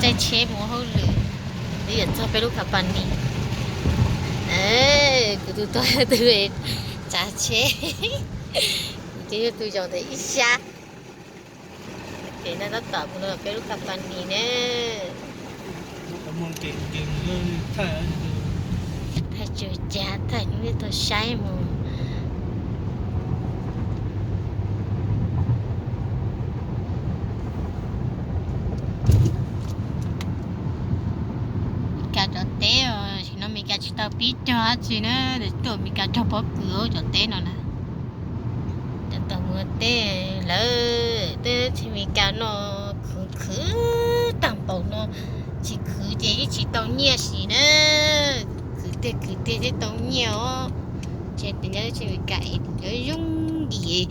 Tsheb mus hauj lwm, twb yuav txog peb lub company. Kuv tus tub yog tus tsav tsheb, kuv twb yog tus zaum ntawm ib sab. Ces no tab tom mus rau peb lub company na. Thaij tsuas cas thaij hnub ib tug saib mus. Meskas cov teb, sim no Meskas tsis tau pib cog dab tsi na, tuaj Meskas cog pob kws cov teb no na. Cov tau mus teb lawm, teb chaws Meskas no khwv khwv tag npaum no, tsis khwv ces yeej tsis tau nyiaj siv na. Khwv tiag khwv tiag thiaj tau nyiaj os. Ces tes nyob teb chaws Meskas es tes nyob zoo nkim,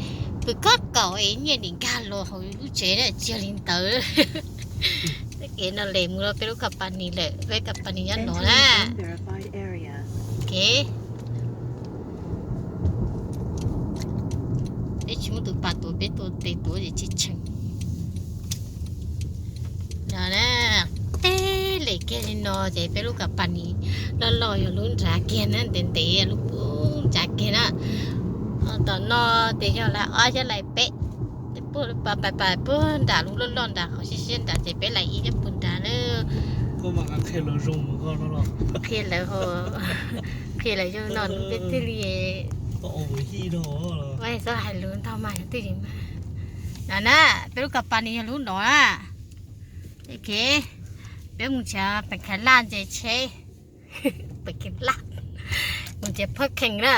pw koj kaum es nyiaj dim nkag los hauv lub tsev na, tsis yog li ntawd. Txoj kev no les mus rau peb lub company lawm, peb company nyob no na. Kev peb tsis muaj tus pas tuav, peb tuav tes tuav ces tsis tsheej. No na, teb lem kiag li no ces peb lub company loj loj yog lub nrad kiag na, ntev ntev lub nrad kiag na. Tom no ces yog lais ob thiab lais peb, pais pais puag nram lub loj loj nrad, qhov siab siab nrad ces peb lais ib nyob puag nrad na. Qhia lawv, qhia lawv zoo no peb thiaj li, txhob hais lus ntau mas yog twj ywm mas. No na, peb lub company yog lub no na. Peb mus nrhiav peem khav laj ntses tsheb, peem khav laj, mus nrhiav phab khees na.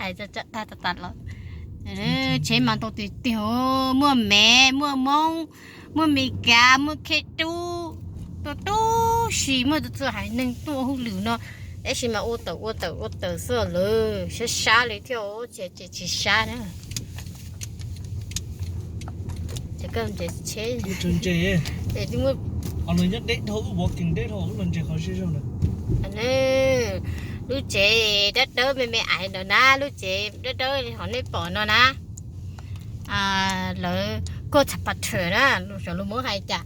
Hais tag tas los, tsheb mas ntau tiag tiag, muaj Mev, muaj Moob, muaj Meskas, muaj Khej Dub, tuaj tub si, muaj txhua txhua haiv neeg tuaj hauj lwm no. Tab sis mas ua tawm ua tawm ua tawm xwb lawm, sab sab li thiab, tsis tsis sab na. Tsheb, lub tsev dawb dawb me me aiv ntawd na, lub tsev dawb dawb li qhov nej pom no na. Lawv kuaj txha pa tshawm na, lus Hmoob hais cas?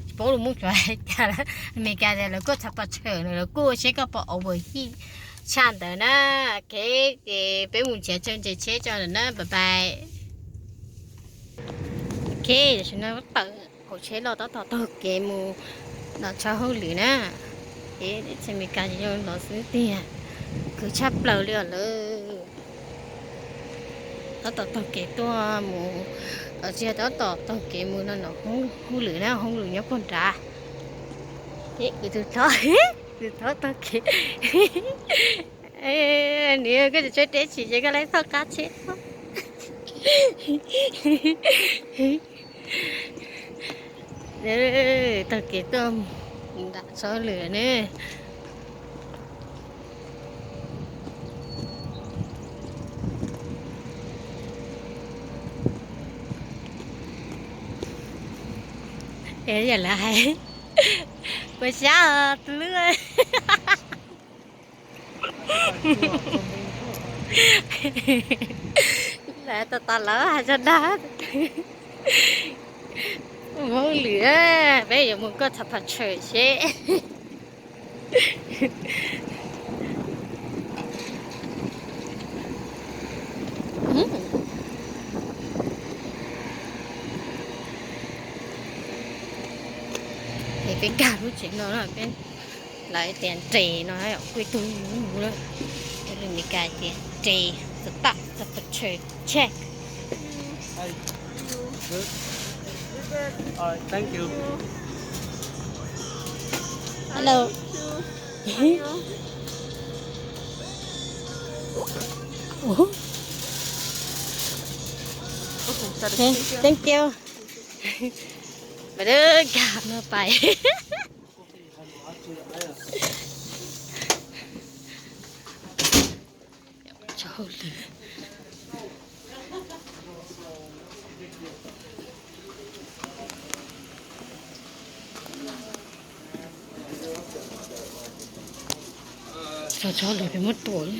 Tsis paub lus Hmoob tsuas hais cas, Amelikas tias lawv kuaj txha pa tshawm, lawv kuaj seb koj puas over heat tshaj ntawd na. Ok, ces peb mus nrhiav tsawg ntses tsheb tso lawm na, bye bye. Ok, tam sim no tawm hauv tsheb los tab tom taug kev mus nram tsheb hauj lwm na. Ces teb chaws Amelikas ces zoo no xwb tiag, khwv tshaj plaws li os lawm. Tab tom taug kev tuaj mus, tsis yog, tab tom taug kev mus no nram hauj lwm na, hauj lwm nyob puag nrad. Ces kuv tus thov, tus thov taug kev. Nws koj tsis tsheb deb tsis ces koj lawv thauj qab tsheb thauj. Taug kev tuaj nram tsheb hauj lwm ne. Es yam lawv hais, puas xyab os tus hlub? Lawv tos tos lawv hais tso dag. Hauj lwm, peb yuav mus kuaj txha pa tshawm seb. Es peb nkag lub tsev no na, peb, lawv tias nres no, kuj ib tug mus lawm. Peb lub Meskas tias nres, stop, stop, check. Hello. Thank you. Mas nkag no pais. Tso hauj lwm. Tso tso hauj lwm peb muab tuam li.